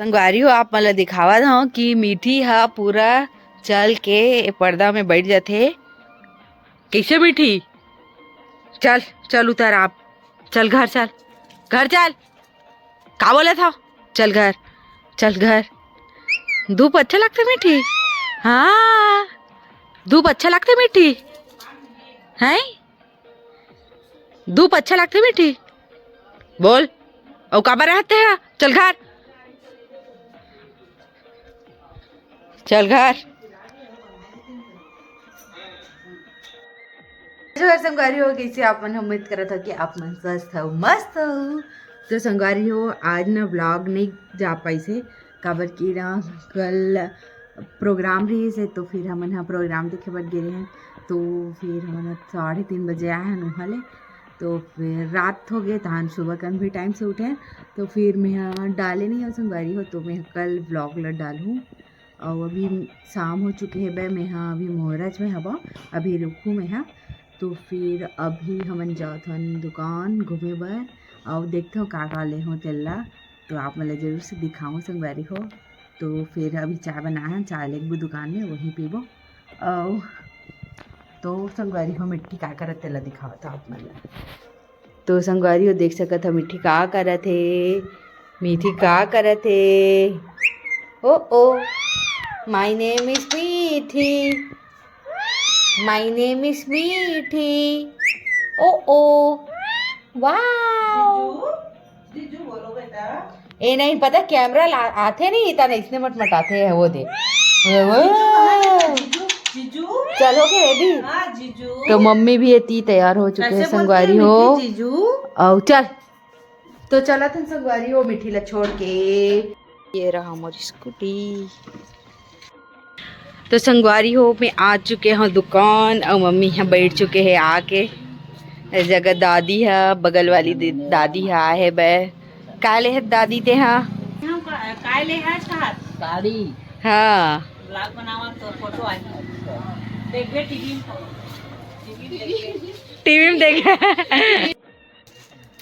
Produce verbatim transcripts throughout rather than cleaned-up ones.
संगवारी हो, आप मन ल दिखावत हव कि मीठी ह पूरा चल के ए पर्दा में बैठ जाथे। कइसे मीठी? चल, चल उतर आप, चल घर चल, घर चल। का बोलत हव? चल घर, चल घर। धूप अच्छा लगथे मीठी? हाँ, धूप अच्छा लगथे मीठी? हैं? धूप अच्छा लगथे मीठी? बोल, अउ काबर रहते हैं? चल घर, चल घर। जोहार संगवारी हो, कइसे आप मन? उम्मीद करत हव कि आप मन स्वस्थ हव, मस्त हव। तो संगवारी हो, आज ना vlog नइ जा पाइस हे, काबर कि ना कल program रहिस हे, तो फिर हमन ह program देखे बर गे रहेन। तो फिर हमन ह साढ़े तीन बजे आए हन उहाँ ले, तो फिर रात हो गे, तहान सुबह कन भी time से उठे, तो फिर मेंहा डाले नइ हव संगवारी हो, तो मेंहा कल vlog ल डालहूँ। अउ अभी शाम हो चुके हे बे, मेंहा अभी मोहरज में हवं, अभी रुकहूँ मेंहा। तो फिर अभी हमन जात हन दुकान घूमे बर, अउ देखथव का का लेहूँ तेला, तो आप मन ला जरूर से दिखाहूँ संगवारी हो। तो फिर अभी चाय बनाए हन, चाय लेगबो दुकान में, वही पीबो। अउ तो संगवारी हो, मिट्ठी का करत तेला दिखावत हव आप मन ला। तो संगवारी हो, देख सकत हव मिट्ठी का करत हे, मीठी का करत हे। ओ ओ, my name is मीठी, my name is मीठी। ओ ओ, wow। जीजू, जीजू बोलो बेटा। ए नहीं पता, camera ला आथे नहीं, इतना इसने मटमटाथे है वो दे। जीजू कहाँ है? जीजू, जीजू। चल, हो गए ready? हाँ, जीजू। तो मम्मी भी एती तैयार हो चुके हैं, कैसे बोलते संगवारी हैं हो। मीठी जीजू? अउ चल, तो चलत हन संगवारी हो मिट्ठी ला छोड़ के। ये रहा मोर scooty। तो संगवारी हो, मैं आ चुके हव दुकान अउ मम्मी ह बैठ चुके हे आके। ए जगह दादी ह, बगल वाली दे-, दादी ह आए हे बे। का ले हे दादी ते ह? हम का-, काय ले हे आज का? साड़ी। हाँ। Vlog बनावा तो photo आई। देखबे टीवी में। टीवी में देख।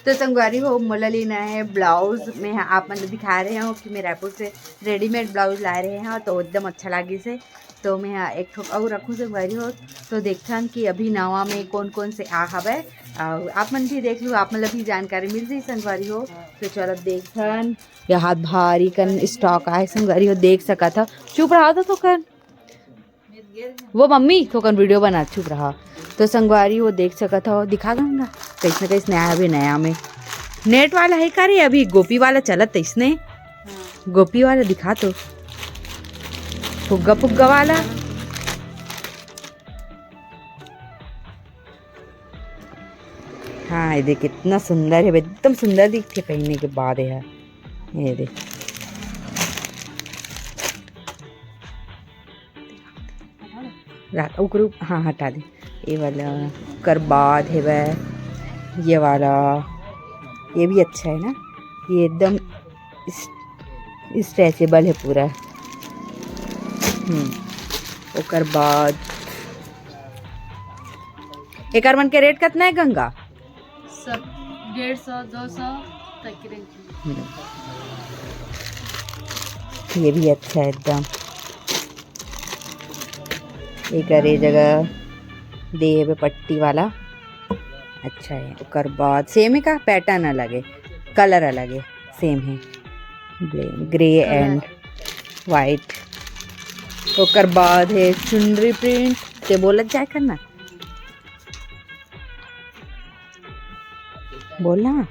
तो संगवारी हो, मोला लेना है ब्लाउज। मैं ह-, आप मन ल दिखा रहे हव कि मैं रायपुर से readymade ब्लाउज लाए रहे हव, तो एकदम अच्छा लागिस हे। तो मैं ह-, एक ठो अउ रखूँ संगवारी हो, तो देखथन कि अभी नवा में कौन कौन से आ हवय। अउ आप मन भी देख लू, आप मन ल भी जानकारी मिल जाही संगवारी हो। तो चलो देखथन, ये हाथ भारी कन stock आए संगवारी हो, देख सकत हव। चुप रहा तो थोकन। वो मम्मी, थोकन video बना, चुप रहा। तो संगवारी हो, देख सकत हव, दिखा दो ना, कइसने कइसने आया अभी नया में। Net वाला हे का रे, अभी गोपी वाला चलत तइसने। हाँ। गोपी वाला दिखा तो, फुग्गा फुग्गा वाला। हाँ, ये देख, कितना सुंदर हे, एकदम सुंदर दिखथे पहनने के बाद। ये, ये देख, रा-, ओकरो, हाँ, हटा दे। ये वाला, ओकर बाद हेवय ये वाला, ये भी अच्छा है ना, ये एकदम stretchable है पूरा। हम्म, ओकर बाद एकर मन के rate कतना है गंगा? सब डेढ़ सौ, दो सौ तक के range में। हम्म। ये भी अच्छा है एकदम। एकर ए जगह दे हेबे पट्टी वाला, अच्छा है। ओकर बाद same है का, pattern अलग है, colour अलग है, same है, grey and white। ओकर बाद है चुनरी print, ते बोलत जाए करना। बोलना,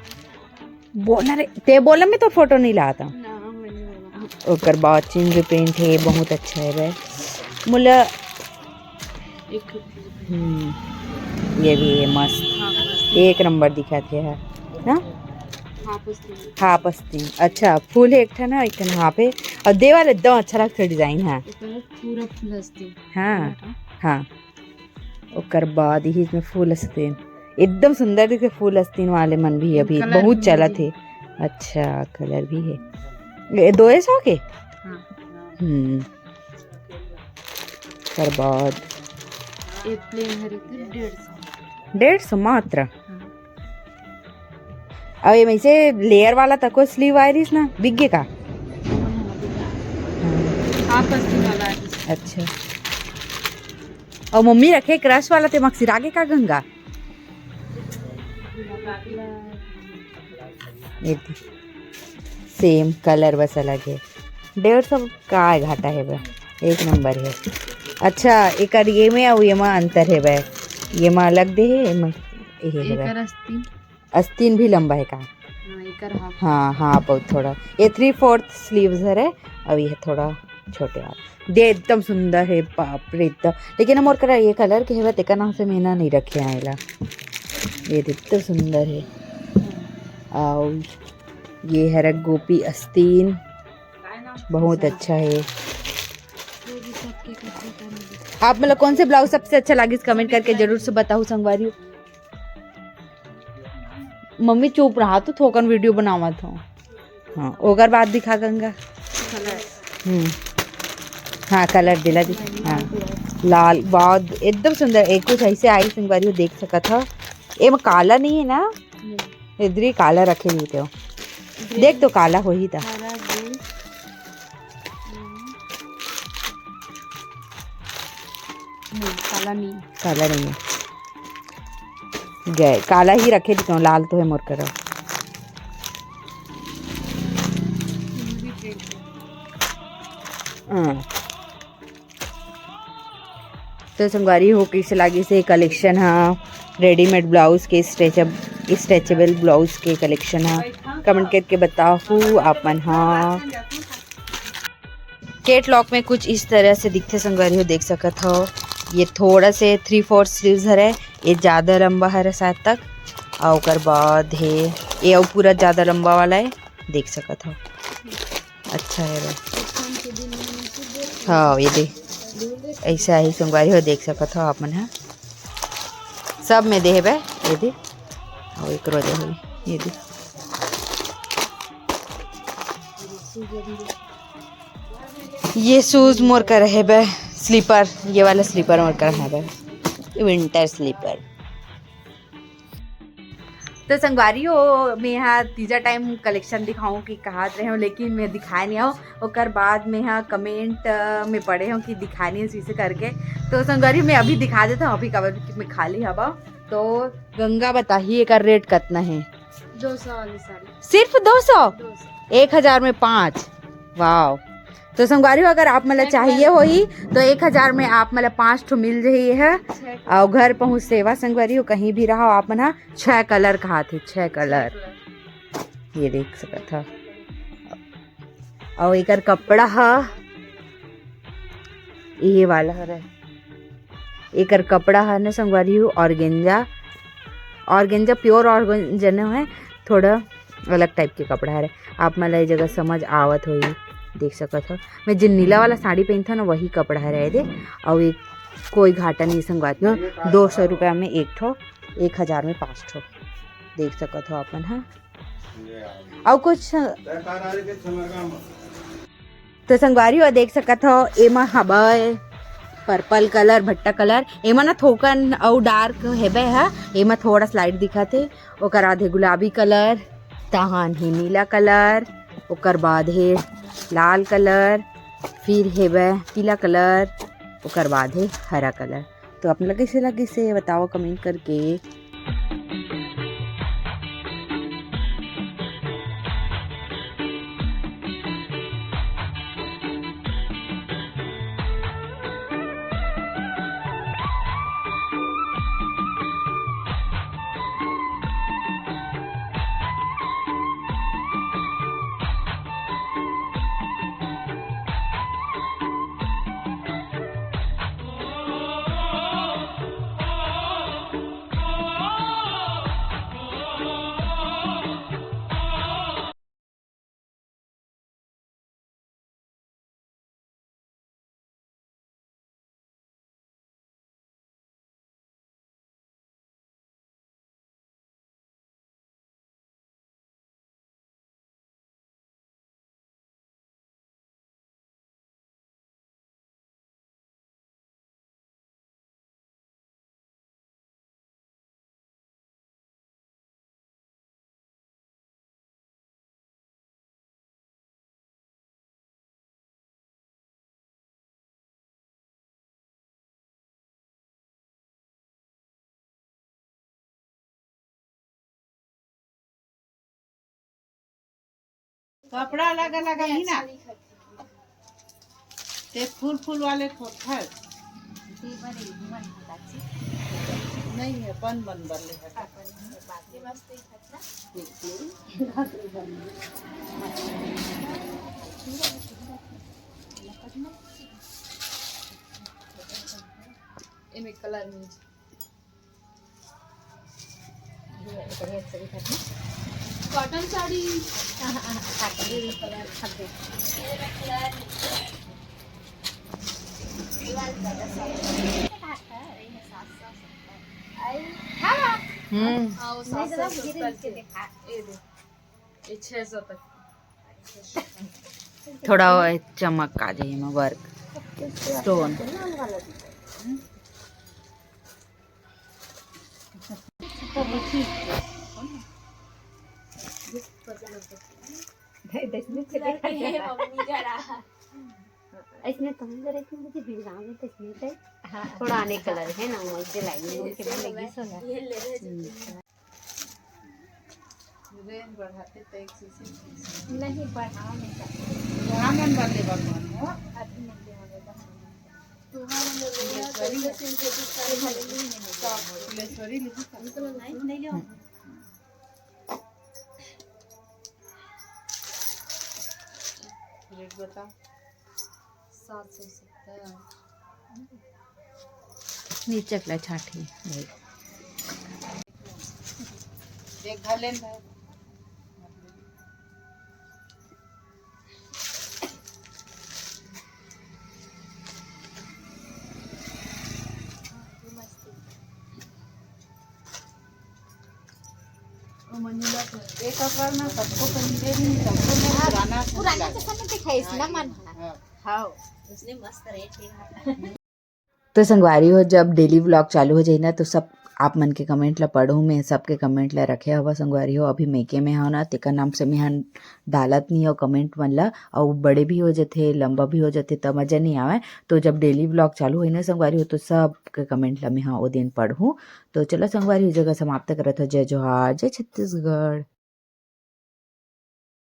बोलना रे, ते बोला मैं तो photo नहीं लाता। ना, मैं नहीं बोला। ओकर बाद चुनरी print है, बहुत अच्छा है बे। मोला एक हम्म, ये भी है मस्त, हाँ, मस्त। एक नंबर दिखत हे, है ना? हाँ, पस्तीन। हाँ, पस्तीन। अच्छा, full है एक ठन, एक ठन वहाँ पे। और दे वाला एकदम अच्छा लगता है design, हाँ। पूरा full अस्तीन। हाँ, हाँ। ओकर बाद यही में फूल अस्तीन, एकदम सुंदर दिखथे फूल अस्तीन वाले मन भी अभी colour बहुत भी चलत हे। अच्छा, colour भी है। ये दो सौ के? हाँ। हम्म। ओकर बाद ये plain हरे के डेढ़ सौ। डेढ़ सौ मात्र? हाँ। अब ये में से layer वाला तको sleeve आए रहिस ना, बिक गे का? अच्छा, अउ मम्मी रखे क्रश वाला ते मक्सी रागे का गंगा? सेम कलर बस अलग है। डेढ़ सौ का घाटा है बे, एक नंबर है। अच्छा, एकर ये में अउ ये में अंतर है बे, ये में अलग दे है, ये में ये है बे। अस्तीन भी लंबा है का? हाँ, हाफ बहुत थोड़ा। ये थ्री फोर्थ स्लीव्स हरे, अउ ये थोड़ा छोटे वाला दे। एकदम सुंदर है, बाप रे एकदम। लेकिन हमर करा ये कलर के हेवत, एकर नाम से मैंने नहीं रखे हैं एला। ये दे, एकदम सुंदर है। अउ ये हरा गोपी अस्तीन, बहुत अच्छा है। आप मतलब कौन से ब्लाउज सबसे अच्छा लागिस, कमेंट करके जरूर से बताओ संगवारी। मम्मी चुप रहा, तो थोकन वीडियो बनावत हो। हाँ, ओकर बाद दिखा गंगा। हम्म, हाँ, कलर दिला दी। हाँ, लाल, बहुत एकदम सुंदर। एक कुछ ऐसे आई संगवारी हो, देख सकत हो। एमा काला नहीं है ना? इधर ही काला रखे रहिते हो। देख तो काला हो ही था। काला नहीं। काला नहीं है। गए, काला ही रखे दिखाऊं, लाल तो है मोर करा। हाँ। तो संगवारी हो, कैसे लागिस हे कलेक्शन हा, रेडीमेड ब्लाउज के, स्ट्रेचेब-, स्ट्रेचेबल ब्लाउज के कलेक्शन हा, कमेंट करके बताहू आप मन हा। कैटलॉग में कुछ इस तरह से दिखथे संगवारी हो, देख सकत हो। ये थोड़ा से थ्री फोर्थ स्लीव्स हरे, ये ज्यादा लंबा हरे शायद तक, और ओकर बाद है ये और पूरा ज्यादा लंबा वाला है, देख सकत हो। अच्छा है भाई। हाँ, ये दे, ऐसा ही संगवारी हो, देख सकत हो आप मन हा। सब में दे हेबे, ये दे, और एकरो दे हेबे, ये दे। ये शूज मोर कर हेबे, स्लीपर, ये वाला स्लीपर मोर कर हेबे, विंटर स्लीपर। तो संगवारी हो, मैं यहाँ तीजा टाइम कलेक्शन दिखाऊं कि कहात रहे हो, लेकिन मैं दिखाए नहीं हूँ। ओकर बाद मैं यहाँ कमेंट, अ, में पढ़े हूँ कि दिखानी है इसे करके। तो संगवारी, मैं अभी दिखा देता हूँ, अभी काबर कि मैं खाली हवा। तो गंगा बताही, एकर रेट कतना है? दो सौ वाली साड़ी। सिर्फ दो सौ? दो सौ। एक हजार में पाँच। वाओ। तो संगवारी हो, अगर आप मन ला चाहिए होही तो एक हजार में आप मन ला पाँच ठो मिल जाही है। छह। और घर पहुँच सेवा संगवारी हो, कहीं भी रहो आप मन हा, छह कलर कहात हे, छह कलर। ये देख सकत हा। और एकर कपड़ा हा ये वाला हरे। एकर कपड़ा हा ना संगवारी हो, ऑर्गेंजा, ऑर्गेंजा, प्योर ऑर्गेंजा नोहे, थोड़ा अलग टाइप के कपड़ा हरे। आप मन ला ये जगह समझ आवत होही, देख सकत हो। मैं जिन नीला वाला साड़ी पहनथव ना, वही कपड़ा हरे दे। और एक कोई घाटा नहीं संगवारी हो, दो सौ रुपया में एक ठो, एक हजार में पाँच ठो, देख सकत हो आप मन हा। और कुछ तो संगवारी हो, देख सकत हो, एमा हबे पर्पल कलर, भट्टा कलर, एमा ना थोकन अउ डार्क हेबे ह, एमा थोड़ा सा लाइट दिखत हे। ओकर बाद हे गुलाबी कलर, तहान हे नीला कलर, ओकर बाद हे लाल कलर, फिर हेबे पीला कलर, ओकर बाद हे हरा कलर। तो आप मन ला कइसे लगिस हे बताओ कमेंट करके। कपड़ा अलग अलग ही ना। ते फूल फूल वाले खोखर। ते बड़े मन को काची। नहीं है, बन बन बन ले है। अपन बाकी मस्त ही खतना। एमे कलर में। कॉटन साड़ी। हम्म। हाँ, वो सात सौ सत्तर के। ये दे, ये छह सौ तक। थोड़ा चमक आ जाए एमा, वर्क, स्टोन। इसमें तो हम जरा, इसमें मुझे बिलगाम में तो इसमें तो थोड़ा आने कलर है ना, मुझे लाइनिंग के बन लगी सो ना। रेंज बढ़ाते तो एक चीज नहीं बढ़ाओ, नहीं बढ़ाओ। वहाँ मन बदले बन हो। अभी नहीं लेवांगे तो हम। तुम्हारे लोग ये तो करी। सिंथेटिक का ही लेंगे। तो प्लेसरी लिखी। नहीं, नहीं लेवांगे। रेट बताओ। सात सौ सत्तर। नीचे के ला छाटी भाई। देख, घर लेन भाई। एक बार ना सबको पहन दे, सबको ना पुराना अच्छा पुराना लगा। जैसा नहीं दिखाई, इसलिए मन। हाँ। हाँ। उसने मस्त रेट लिया। तो संगवारी हो, जब डेली व्लॉग चालू हो जाही ना, तो सब आप मन के कमेंट ला पढ़हूँ मैं, सबके कमेंट ला रखे हवा संगवारी हो। अभी मेके में हव ना, तेकर नाम से मेहा डालत नहीं हो कमेंट मन ला, अउ बड़े भी हो जथे, लंबा भी हो जथे, त मजा नहीं आवे। तो जब डेली व्लॉग चालू होही ना संगवारी हो, तो सबके कमेंट ला मेहा ओ दिन पढ़हूँ। तो चलो संगवारी हो, जगह समाप्त करत हो। जय जोहार, जय छत्तीसगढ़।